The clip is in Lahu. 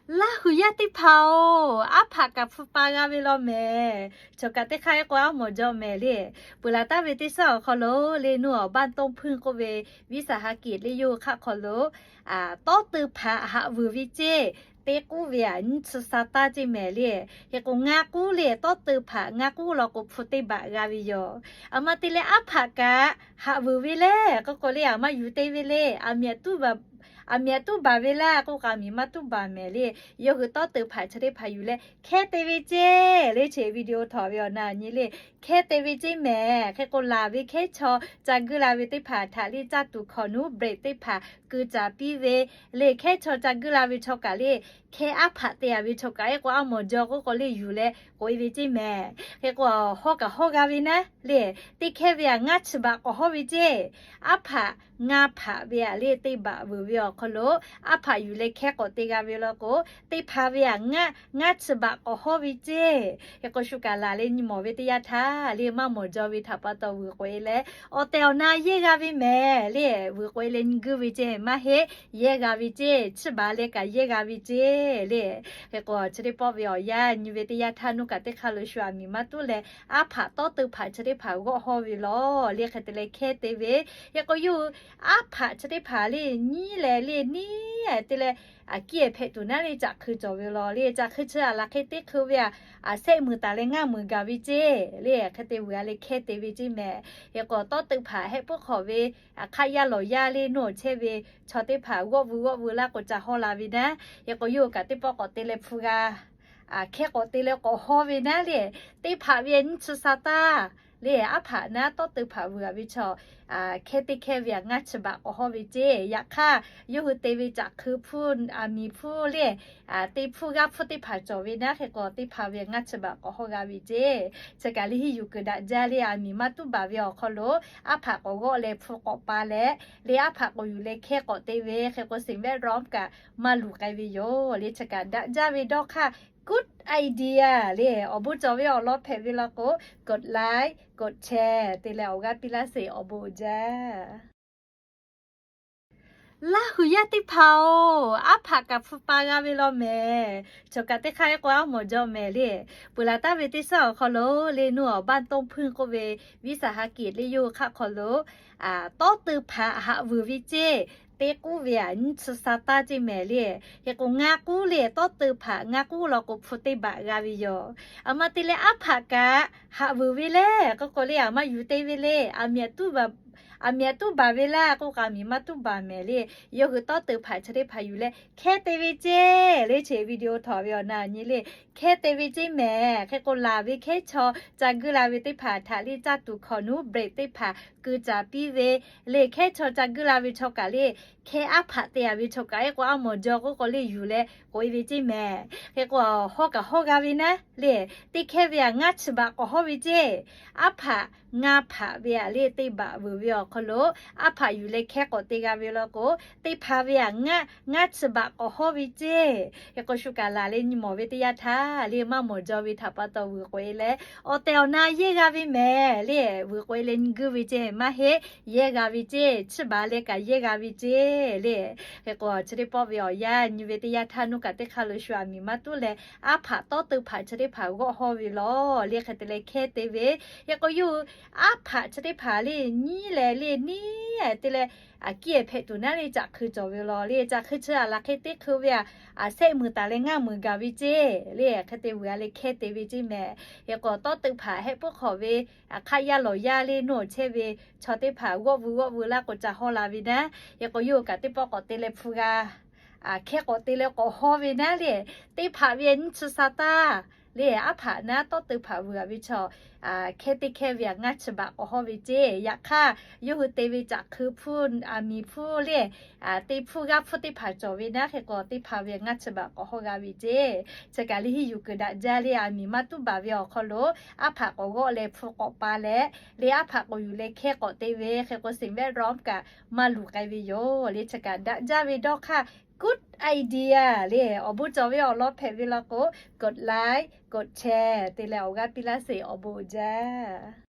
Laˇ huˍ yaˇ teˇ hpaˍ-oˬ, aˉ hpaꞈ kaꞈ hpu pa g'a ve law mehˍ. Chaw kaꞈ teˇ hk'aˇ k'o aˉ mawˬ jaw mehˍ le. Peuˬ laˬ taˍ ve teˇ shaˉ awˬ hk'aw lo le, nuˇ awˬ baˇ tawˇ hpfuhˇ k'oˆ ve, viˉ saˍ ha kiꞈ le yawˇ hui hk'aˆ hk'aw lo tawˇ teuˬ hpaꞈ haꞈ vuiˬ ve ceˇ, teˇ k'uˉ ve aꞈ nyiˇ chi sa taˇ ceˇ mehˍ le. Hk'e k'o ngaˇ k'uˉ le, tawˇ teuˬ hpaꞈ ngaˇ k'uˉ law k'o hpu teˇ baꞈ g'a ve yoˬ. Aˬ ma te leh aˉ hpaꞈ kaꞈ haꞈ vuiˬ ve le k'oˆ k'o le, aˬ ma yuˬ te ve le, aˬ miˍ tuˉ baˬ ve laˇ k'oˆ k'o, aˬ miˍ maˇ tuˉ baˬ mehˍ le. Yawˇ hui tawˇ teuˬ hpaꞈ chi teˇ hpaˍ yuˬ leh hkehˇ te ve ceˇ le. Chi video htawꞈ ve awˬ na nyi le, hkehˇ te ve ceˇ mehˍ. Hk'e k'o laˬ ve hkehˉ chaw ca guˇ la ve teˇ hpaˍ htaꞈ le caˇ tuˬ hkawꞈ nuˉ brake teˇ hpaˍ keu caˍ piˇ ve le. Hkehˉ chaw ca guˇ la ve chaw kaꞈ le, hkehˇ aˉ hpaꞈ te a ve chaw kaꞈ e k'o aˉ mawˬ jaw k'oˆ k'o le yuˬ leh k'oꞈ e ve ceˇ mehˍ. Hk'e k'o hawˇ kaꞈ hawˇ g'a ve naˉ le, teˇ hkehˇ ve aꞈ ngaˇ chi baꞈ k'awꞈ hawˇ ve ceˇ. Aˉ hpaꞈ ngaˇ hpaꞈ ve aꞈ le teˇ baꞈ vuiˬ ve awˬ hk'aw lo aˉ hpaꞈ yuˬ leh hkehˉ k'awꞈ te g'a ve law k'o, teˇ hpaˍ ve aꞈ ngaˇ ngaˇ chi baꞈ k'awꞈ hawˇ ve ceˇ. Hk'e k'o shu kaꞈ laˬ leh nyi mawˬ ve teˇ yanˇ htaˇ le, maˇ mawˬ jaw ve htaꞈ pa taw vuiˬ k'oꞈ e leh awˬ tehˬ awˬ na yehˇ g'a ve mehˍ le. Vuiˬ k'oꞈ e leh nyi guˇ ve ceˇ maˇ heˆ, yehˇ g'a ve ceˇ, chiˇ baˬ leh kaꞈ yehˇ g'a ve ceˇ le. Hk'e k'o chi teˇ pawˆ ve awˬ yanˇ nyi ve teˇ yanˇ htaˇ nuˇ kaꞈ teˇ hk'aˇ lo shu aˬ miˍ maˇ tuˉ leh aˉ hpaꞈ tawˇ teuˬ hpaꞈ chi teˇ hpaˍ g'awˆ hawˇ ve law le. Hk'e te leh hkehˇ te ve, hk'e k'o yawˇ hui aˉ hpaꞈ chi teˇ hpaˍ le nyiˉ leh le neˉ te leh aˬ kiˇ ehˍ hpehꞈ tuˬ naˉ le caꞈ hkui cawˬ ve law le. Caꞈ hkui chi aˬ laˬ hk'e teˇ hkui ve aꞈ, aˬ sehˆ muiˬ taˍ leh ngaˇ muiˬ gaˬ ve ceˇ le. Hk'e te vuiˬ a leh hkehˇ te ve ceˇ mehˍ. Hk'e k'o tawˇ teuˬ hpaꞈ hehˆ puiˉ hk'awꞈ ve aˬ hk'aˆ yaˇ lawˬ yaˇ le nuˇ awˬ chehˇ ve chaw teˇ hpaˍ g'awˆ veu g'awˆ veu laˇ k'o ca hawˇ la ve naˉ. Hk'e k'o yawˇ hui kaꞈ teˇ pawˆ k'awꞈ te leh hpu g'a hkehˉ k'awꞈ te leh k'awꞈ hawˇ ve naˉ le. Teˇ hpaˍ ve aꞈ nyiˇ chi sa taˇ le. Aˉ hpaꞈ naˉ tawˇ teuˬ hpaꞈ vuiˬ a ve chaw hkehˇ teˇ hkehˇ ve aꞈ ngaˇ chi baꞈ k'awꞈ hawˇ ve ceˇ. Yaꞈ hk'aˇ yawˇ hui te ve caꞈ hkui hpuˇ aˬ miˍ hpuˇ le te hpuˇ g'aˇ hpuˇ teˇ hpaˍ cawˬ ve naˉ. Hk'e k'o teˇ hpaˍ ve aꞈ ngaˇ chi baꞈ k'awꞈ hawˇ g'a ve ceˇ. Chi kaꞈ le hiˇ yuˬ kuiˬ daꞈ jaˇ le, aˬ miˍ maˇ tuˉ baˬ ve awˬ hk'aw lo aˉ hpaꞈ k'awꞈ g'awˆ leh hpu k'awꞈ pa leh le aˉ hpaꞈ k'awꞈ yuˬ leh hkehˇ k'awꞈ te ve. Hk'e k'o สิ่งแวดล้อม kaꞈ maˇ luˬ k'ai ve yoˬ le. Chi kaꞈ daꞈ jaˇ ve dawˇ hk'aˇ good idea le. Awˬ bon cawˬ ve awˬ lawn hpehꞈ ve law k'o กดไลค์ กดแชร์ te leh awˬ g'aˇ piˇ laˇ sheˍ. Awˬ bon uiˍ jaˇ. Laˇ huˍ yaˇ teˇ hpaˍ-oˬ, aˉ hpaꞈ kaꞈ hpu pa g'a ve law mehˍ. Chaw kaꞈ teˇ hk'aˇ e k'o aˉ mawˬ jaw mehˍ le. Peuˬ laˬ taˍ ve teˇ shaˉ awˬ hk'aw lo le nuˇ awˬ baˇ tawˇ hpfuhˇ k'oˆ ve, viˉ saˍ ha kiꞈ le yawˇ hui hk'aˆ hk'aw lo tawˇ teuˬ hpaꞈ haꞈ vuiˬ ve ceˇ, teˇ k'uˉ ve aꞈ nyiˇ chi sa taˇ ceˇ mehˍ le. Hk'e k'o ngaˇ k'uˉ le, tawˇ teuˬ hpaꞈ ngaˇ k'uˉ law k'o hpu teˇ baꞈ g'a ve yoˬ. Aˬ ma te leh aˉ hpaꞈ kaꞈ haꞈ vuiˬ ve le k'oˆ k'o le, aˬ ma yuˬ te ve le, aˬ miˍ tuˉ baˬ ve laˇ k'oˆ k'o, aˬ miˍ maˇ tuˉ baˬ mehˍ le. Yawˇ hui tawˇ teuˬ hpaꞈ chi teˇ hpaˍ yuˬ leh hkehˇ te ve ceˇ le. Chi video htawꞈ ve awˬ na nyi le, hkehˇ te ve ceˇ mehˍ. Hk'e k'o laˬ ve hkehˉ chaw ca guˇ la ve teˇ hpaˍ htaꞈ le caˇ tuˬ hkawꞈ nuˉ brake teˇ hpaˍ keu caˍ piˇ ve le. Hkehˉ chaw ca guˇ la ve chaw kaꞈ le, hkehˉ aˉ hpaꞈ te a ve chaw kaꞈ e k'o aˉ mawˬ jaw k'oˆ k'o le yuˬ leh k'oꞈ e ve ceˇ mehˍ. Hk'e k'o hawˇ kaꞈ hawˇ g'a ve naˉ le, teˇ hkehˇ ve aꞈ ngaˇ chi baꞈ k'awꞈ hawˇ ve ceˇ. Aˉ hpaꞈ ngaˇ hpaꞈ ve aꞈ le teˇ baꞈ vuiˬ ve awˬ hk'aw lo aˉ hpaꞈ yuˬ leh hkehˇ k'awꞈ te g'a ve law k'o, teˇ hpaˍ ve aꞈ ngaˇ ngaˇ chi baꞈ k'awꞈ hawˇ ve ceˇ. Hk'e k'o shu kaꞈ laˬ leh nyi mawˬ ve teˇ yanˇ htaˇ le, maˇ mawˬ jaw ve htaꞈ pa taw vuiˬ k'oꞈ e leh awˬ tehˬ awˬ na yehˇ g'a ve mehˍ le. Vuiˬ k'oꞈ e leh nyi guˇ ve ceˇ maˇ heˆ, yehˇ g'a ve ceˇ, chiˇ baˬ leh kaꞈ yehˇ g'a ve ceˇ le. Hk'e k'o chi teˇ pawˆ ve awˬ yanˇ nyi ve teˇ yanˇ htaˇ nuˇ kaꞈ teˇ hk'aˇ lo shu aˬ miˍ maˇ tuˉ leh aˉ hpaꞈ tawˇ teuˬ hpaꞈ chi teˇ hpaˍ g'awˆ hawˇ ve law le. Hk'e te leh hkehˇ te ve, hk'e k'o yawˇ hui aˉ hpaꞈ chi teˇ hpaˍ le nyiˉ leh le neˉ te leh aˬ kiˇ ehˍ hpehꞈ tuˬ naˉ le caꞈ hkui cawˬ ve law le. Caꞈ hkui chi aˬ laˬ hk'e teˇ hkui ve aꞈ, aˬ sehˆ muiˬ taˍ leh ngaˇ muiˬ gaˬ ve ceˇ le. Hk'e te vuiˬ a leh hkehˇ te ve ceˇ mehˍ. Hk'e k'o tawˇ teuˬ hpaꞈ hehˆ puiˉ hk'awꞈ ve aˬ hk'aˆ yaˇ lawˬ yaˇ le nuˇ awˬ chehˇ ve chaw teˇ hpaˍ g'awˆ veu g'awˆ veu laˇ k'o ca hawˇ la ve naˉ. Hk'e k'o yawˇ hui kaꞈ teˇ pawˆ k'awꞈ te leh hpu g'a hkehˇ k'awꞈ te leh k'awꞈ hawˇ ve naˉ le. Teˇ hpaˍ ve aꞈ nyiˇ chi sa taˇ le, aˉ hpaꞈ naˉ tawˇ teuˬ hpaꞈ vuiˬ a ve chaw hkehˇ teˇ hkehˇ ve aꞈ ngaˇ chi baꞈ k'awꞈ hawˇ ve ceˇ. Yaꞈ hk'aˇ yawˇ hui te ve caꞈ hkui hpuˇ aˬ miˍ hpuˇ le teˇ hpuˇ g'aˇ hpuˇ teˇ hpaˍ cawˬ ve naˉ. Hk'e k'o teˇ hpaˍ ve aꞈ ngaˇ chi baꞈ k'awꞈ hawˇ g'a ve ceˇ. Chi kaꞈ le hiˇ yuˬ kuiˬ daꞈ jaˇ le, aˬ miˍ maˇ tuˉ baˬ ve awˬ hk'aw lo aˉ hpaꞈ k'awꞈ g'awˆ leh hpu k'awꞈ pa leh le aˉ hpaꞈ k'awꞈ yuˬ leh hkehˇ k'awꞈ te ve. Hk'e k'o สิ่งแวดล้อม kaꞈ maˇ luˬ k'ai ve yoˬ le. Chi kaꞈ daꞈ jaˇ ve dawˇ hk'aˇ good idea le. Awˬ bon cawˬ ve awˬ lawn hpehꞈ ve law k'o กดไลค์ กดแชร์ te leh awˬ g'aˇ piˇ laˇ sheˍ. Awˬ bon uiˍ jaˇ.